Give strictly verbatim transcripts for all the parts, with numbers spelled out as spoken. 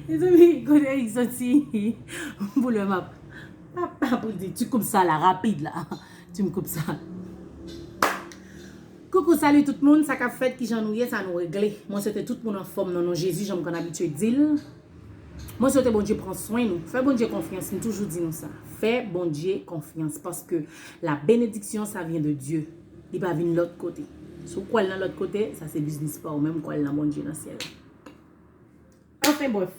Mezanmi, kote Eric soti? Pou lè m ap, pa, pa pou di, ti koup sa la, rapid la. Ti koup sa. Koukou, salut tout moun, sa k ap fèt, kijan nou ye, sa nou regle? Mwen swete tout moun anfòm nan non Jezi, jan m konn abitye di l. Mwen swete Bondye pran swen nou. Fè Bondye konfyans, m toujou di nou sa. Fè Bondye konfyans, paske la bénédiction, ça vient de Dieu. Li pa vin lòt kote. Si w kwè l nan lòt kote, sa se biznis pa w, men m kwè l nan Bondye nan syèl la. Anfen, bref.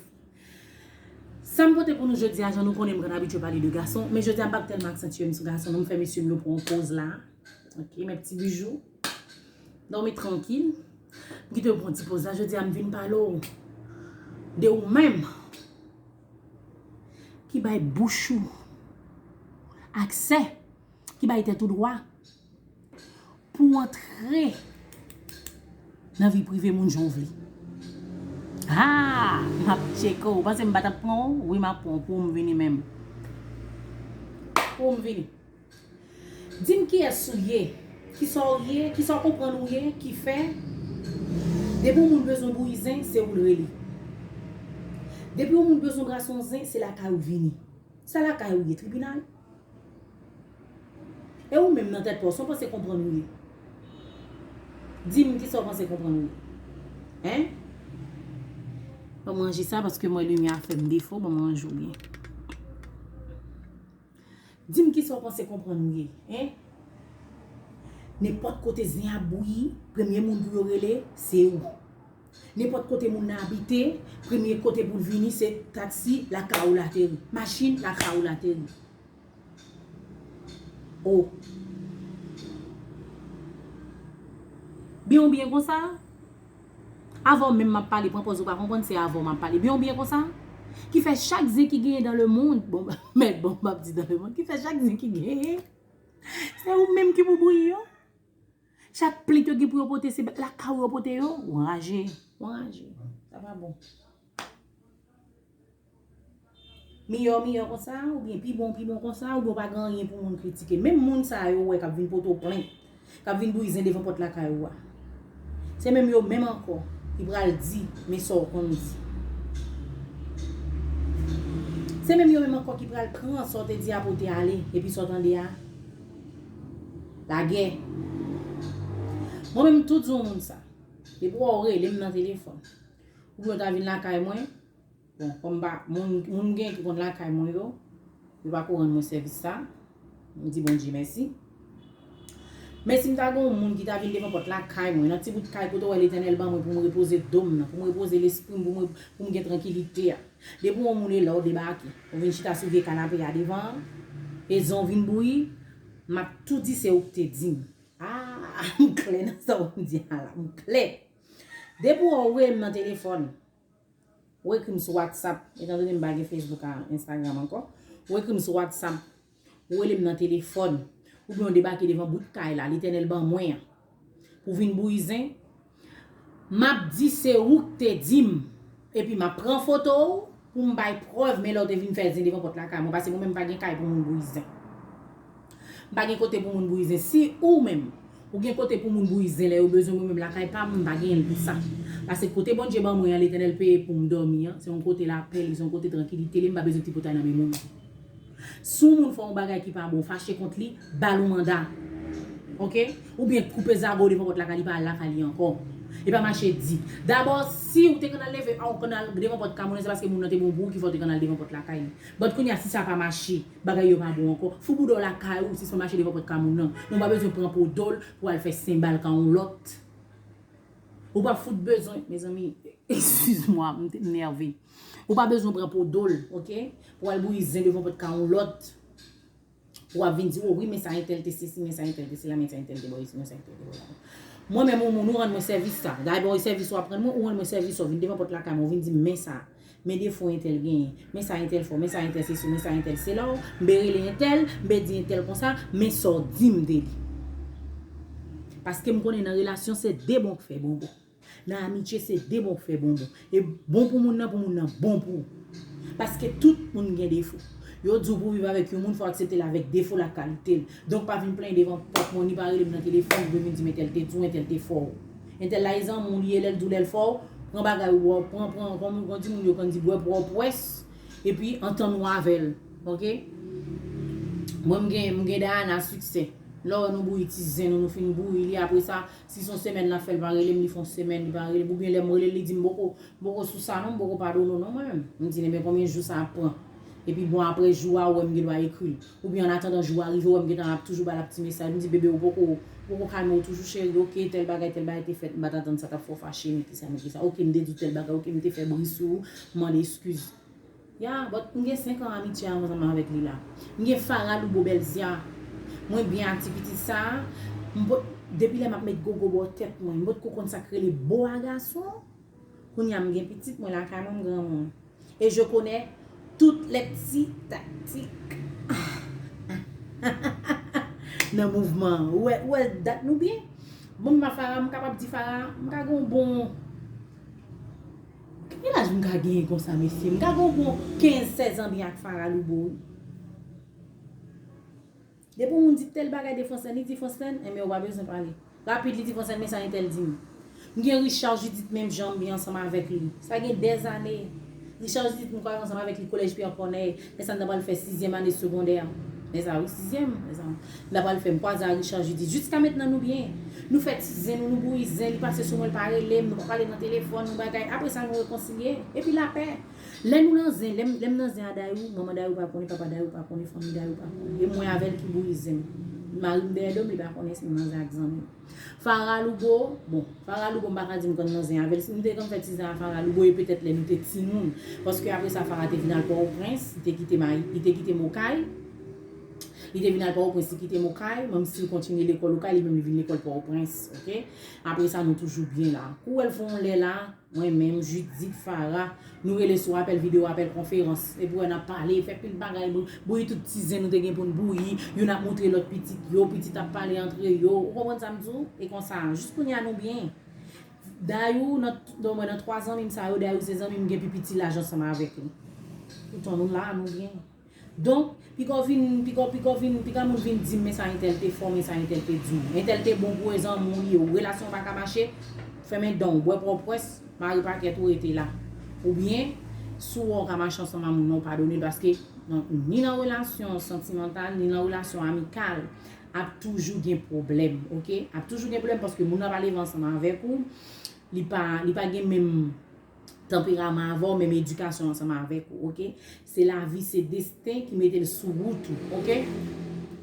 Sa m pote pou nou jodi a, jan nou konnen m konn abitye pale de gason, men jodi a m p ap tèlman aksantye m sou gason, non, m fè mesye m yo pran yon poz la. Ok, mes petits bijoux. Dòmi trankil. M kite yo pran ti poz la, jodi a m vin pale w de ou menm ki bay bouch ou aksè, ki bay tèt ou dwa pou w antre nan vi prive moun jan w vle. Ah, m ap tcheke w. Ou panse m pa t ap pran w? Wi, m ap pran w pou w m vini menm. Pou w m vini. Di m kiyès ou ye, kisa w ye, kisa w konprann ou ye, ki fè depi yon moun bezwen bouyi zen, se ou l rele. Depi yon moun bezwen brason zen, se lakay ou vini. Sa lakay ou ye, tribinal? E ou menm nan tèt pa w, sa w panse konprann ou ye? Di m kisa w panse konprann ou ye. Hein? Ban m ranje sa paske m wè limyè a fè m defo, ban m ranje w byen. Di m kisa w panse konprann ou ye, hein? Nenpòt kote zen ap bouyi, premye moun pou yo rele, se ou. Nenpòt kote moun nan abite, premye kote pou l vini, se taksi, lakay ou l ateri. Machin, lakay ou l ateri. O. Byen ou byen konsa? Avè w menm m ap pale, pran pòz ou pa konprann, se avè w m ap pale. Byen ou byen konsa? Ki fè chak zen ki genyen dans le monde, bon, mèt, bon, m ap di dans le monde, ki fè chak zen ki genyen, se ou menm ki pou bouyi yo. Chak plent yo gen pou yo pote, se lakay ou yo pote yo, ou anraje, ou anraje. Sa pa bon. Miyò, miyò konsa, oubyen pi bon, pi bon konsa, oubyen w pa gen anyen pou moun kritike. Menm moun sa yo ou wè k ap vin pote w plent, k ap vin bouyi zen devan pòt lakay ou a. Se menm yo menm ankò ki pral di, men sa w konn di. Se menm yo menm ankò ki pral pran sa w te di a pote ale, epi sa w tande a, lagè. Mwen menm tou di yon moun sa. Depi w rele m nan telefòn, oubyen w ta vin lakay mwen, bon, kòm m pa, moun, moun m gen ki konn lakay mwen yo, yo pa ko rann mwen sèvis sa, m di Bondye mèsi. Men si m ta gen yon moun ki ta vin devan pòt lakay mwen, nan ti bout kay kote w wè Letènèl ban mwen pou m repoze do m nan, pou m repoze lespri m, pou m, pou m gen trankilite a. Depi yon moun e la w debake, ou vin chita sou vye kanape a devan an, e zen w vin bouyi, m ap tou di se ou k te di m. Ah, m klè nan sa w di a la, m klè. Depi w rele m nan telefòn, ou ekri m sou WhatsApp, etandone m pa gen Facebook ak Instagram ankò, ou ekri m sou WhatsApp, ou rele m nan telefòn, oubyen w debake devan bout kay la, Letènèl ban mwen an, pou vin bouyi zen, m ap di se ou k te di m, epi m ap pran foto w, pou m bay prèv, men lè w te vin fè zen devan pòt lakay mwen, paske mwen menm m pa gen kay pou moun bouyi zen. M pa gen kote pou moun bouyi zen. Si ou menm, ou gen kote pou moun bouyi zen lè yo bezwen mwen menm lakay pa m, m pa genyen l pou sa. Paske kote Bondye ban mwen an, Letènèl peye pou m dòmi an, se yon kote lapè li, se yon kote trankilite li, m pa bezwen tripotay nan men moun. Si yon moun fè yon bagay ki pa bon, fache kont li, ba l yon manda. Ok? Oubyen koupe zago devan pòt lakay li, pa al lakay li ankò. E pa mache di. Dabò, si ou te konn al leve a, ou konn al devan pòt kay moun nan, se paske moun nan te bon pou ou ki fè w te konn al devan pòt lakay li. But kounye a, si sa pa mache, bagay yo pa bon ankò, fout bouda w lakay ou, sispann mache devan pòt kay moun nan. Men w pa bezwen pran po do l pou al fè senbal kay yon lòt. Ou pa fout bezwen, mezanmi, excuse-moi, m te nève. Ou pa bezwen pran po do l, ok? Pou al bouyi zen devan pòt kay yon lòt. Pou w ap vin di, o wi, men sa entèl te sesi, men sa entèl te sela, men sa entèl te bò isi, men sa entèl te bò la. Mwen menm, yon moun, ou rann mwen sèvis sa. Dayè, bon, e sèvis w ap rann mwen, ou rann mwen sèvis sa, w vin devan pòt lakay mwen, ou vin di m, men sa, men defo entèl genyen, men sa entèl fè, men sa entèl sesi, men sa entèl sela, m be rele entèl, m be di entèl konsa, men sa w di m de li. Paske m konnen nan relasyon, se de bon k fè bonbon. Nan amitye, se de bon k fè bonbon. E bon pou moun nan, pou moun nan bon pou ou. Paske tout moun gen defo. Yo di w pou w viv avèk yon moun, fò w aksepte l avèk defo l ak kalite l. Donk, pa vin plenyen devan pòt mwen, ni pa rele m nan telefòn, pou vin di m entèl te di w, entèl te fè w. Entèl la e zanmi w li ye, lè l di w, lè l fè w, pran bagay ou, pran, pran, kòm, kòm di moun yo konn di, bwè pwòpwès, epi antann ou avè l. Oke? Mwen, m gen, m gen Dayana Siksè. Lè w wè nou bouyi ti zen nou, nou fin bouyi li, apre sa, si se yon semèn l ap fè, l pa rele m, li fè yon semèn, li pa rele m, oubyen lè m rele l, li di m, "M poko, m poko sou sa non, m poko padone w non, mwen menm." M di l, "Ebyen, konbyen jou sa ap pran?" Epi bon, apre jou a, ou wè m gen dwa ekri l. Oubyen annatandan jou a rive, ou wè m gentan ap toujou ba l ap ti mesaj. M di, "Bebe, ou poko, ou poko kalme w toujou, cheri, oke, tèl bagay, tèl bagay te fèt, m pa t atann sa, t ap fè w fache, men kisa, men kisa. Oke, m te di w tèl bagay, oke, m te fè bri sou ou, m mande eskiz." Ya, but m gen senk an amitye ansanm avèk li la. M gen Farah Loubo Belzia. Mwen byen ak ti pitit sa a. M pot, depi lè m ap met gogo bò tèt mwen, m potko konn sa k rele bo a gason. Kounye a m gen pitit mwen lakay mwen, m granmoun. E je connais toutes les petites tactiques nan mouvman an. Ou wè, ou wè dat nou byen? Bon, m pa Farah, m kapab di Farah, m ka gen yon bon, ki laj m ka genyen konsa, mesye? M ka gen yon bon kenz, sèz an byen ak Farah Loubo, wi. Depi yon moun di tèl bagay de Fransèn, li di Fransèn, enben ou pa bezwen pale. Rapid, li di Fransèn, men sa entèl di m. M gen Richard Judith menm jan m byen ansanm avèk li. Sa gen dèzane. Richard Judith, m kwaze ansanm avèk li kolèj Pierre Corneille. Lè sa m ta pral fè sizyèm ane segondè. Lè sa wi, sizyèm. Lè sa m ta pral fè, m kwaze a Richard Judith. Jiska mentnan nou byen. Nou fè ti zen nou, nou bouyi zen, li pase sou mwen, li pa rele m, nou pa pale nan telefòn, nou bagay. Apre sa, nou rekonsilye. Epi lapè. Lè nou nan zen, lè m, lè m nan zen a Dayou, manman Dayou pa konnen, papa Dayou pa konnen, fanmi Dayou pa konnen. E mwen avè l ki bouyi zen m. Mari m dèyè do m, li pa konnen si m nan zen ak zanmi m. Farah Loubo, bon, Farah Loubo, m pa ka di m konn nan zen avè l. Si nou te konn fè ti zen a Farah Loubo, e petèt lè nou te timoun. Paske apre sa, Farah te vin al Pòtoprens, li te kite Mayi, li te kite m Okay. Li te vin al Pòtoprens, li kite m Okay, menm si l kontinye lekòl Okay, li menm li vin lekòl Pòtoprens, oke? Apre sa, nou toujou byen la. Kou w wè l fè yon lè la, mwen menm, Judith, Farah, nou rele sou apèl videyo, apèl konferans. Epi w wè n ap pale, fè pil bagay, bou-, bouyi tout ti zen nou te gen pou n bouyi. Youn ap montre lòt pitit yo, pitit ap pale antre yo. Ou konprann sa m di w? E konsa, jis kounye a nou byen. Dayou, nan, nan, nan twa zanmi m sa yo, Dayou se zanmi m gen pi piti laj ansanm avèk li. Poutan nou la, nou byen. Donk, piga w vin, piga w, piga w vin, piga moun vin di m, men sa entèl te fè w, men sa entèl te di w. Entèl te bon pou e zanmi w li ye. Relasyon pa ka mache, fèmen dan w, bwè pwòpwès, mare pakèt ou rete la. Oubyen, si w wè w ka mache ansanm a moun nan, w padone l, paske nan, ni nan relasyon santimantal, ni nan relasyon amikal, ap toujou gen pwoblèm, oke? Ap toujou gen pwoblèm paske moun nan pa leve ansanm avèk ou, li pa, li pa gen menm tanperaman avè w, menm edikasyon ansanm avèk ou, oke? Se lavi, se desten ki mete l sou wout ou, oke?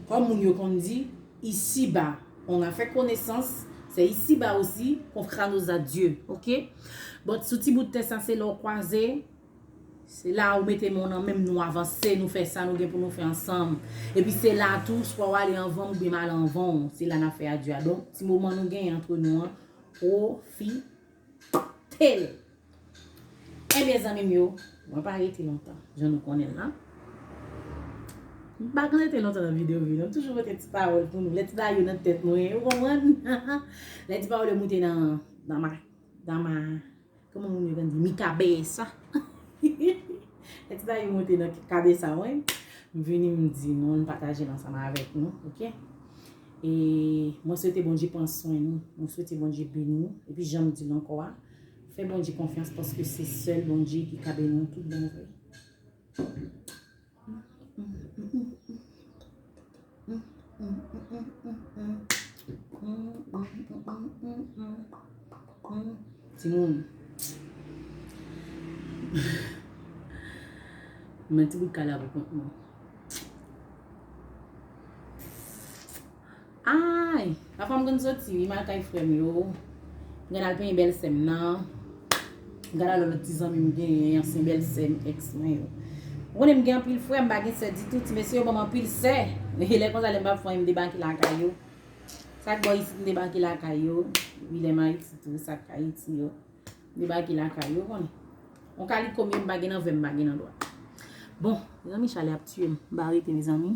Kòm moun yo konn di, ici-bas, on a fait connaissance, c'est ici-bas aussi qu'on fera nos adieux, oke? But sou ti bout tè sa, se lè w kwaze, se la ou mete men w nan men m, nou avanse, nou fè sa nou gen pou nou fè ansanm. Epi se la tou, swa w ale anvan m oubyen m ale anvan w, se la n ap fè adye a. Donk, ti moman nou genyen antre nou an, pwofite l. Ebyen, zanmi m yo, mwen pa rete lontan, jan nou konnen l la. M pa konn rete lontan nan videyo, videyo. M toujou pote ti pawòl pou nou. Lè ti bagay yo nan tèt mwen, ou konprann? Lè ti pawòl yo moute nan, nan ma, nan ma, kòman moun yo konn di, mi kabesa. Lè ti bagay yo moute nan kabesa mwen, m vini m di nou, m pataje l ansanm avèk nou, oke? E mwen swete Bondye pran swen nou. Mwen swete Bondye beni nou. Epi jan m di l ankò a, fè Bondye konfyans paske se sèl Bondye ki ka beni w tout bon vre. Timoun. Men ti bout kay la pou kont mwen. Ay, pafwa m konn soti wi, m al kay frè m yo. M konn al penyen bèlsè m nan. M konn al lòt ti zanmi m genyen, ansyen bèlsè m, èks mwen yo. Ou konnen m gen anpil frè, m pa gen sè ditou, ti mesye yo ban m anpil sè. E lè konsa lè m pa fè anyen, m debake lakay yo. Sa k bò isit, m debake lakay yo. Epi lè m Ayiti tou, sa k Ayiti yo. M debake lakay yo, konnen. On kaliko m ye, m pa gen nan vè, m pa gen nan dwa. Bon, mezanmi, chalè ap tiye m. M pa rete, mezanmi.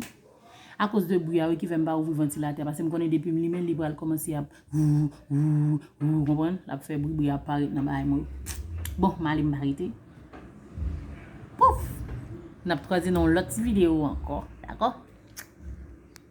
Akoz de bri a, wi, ki fè m pa ouvri vantilatè a, paske m konnen depi m limen l, li pral kòmanse ap vou, vou, vou, konprann? L ap fè bri, bri a ap parèt nan bagay mwen. Bon, m ale, m pa rete. Pouf! N ap kwaze nan yon lòt ti videyo ankò, dakò?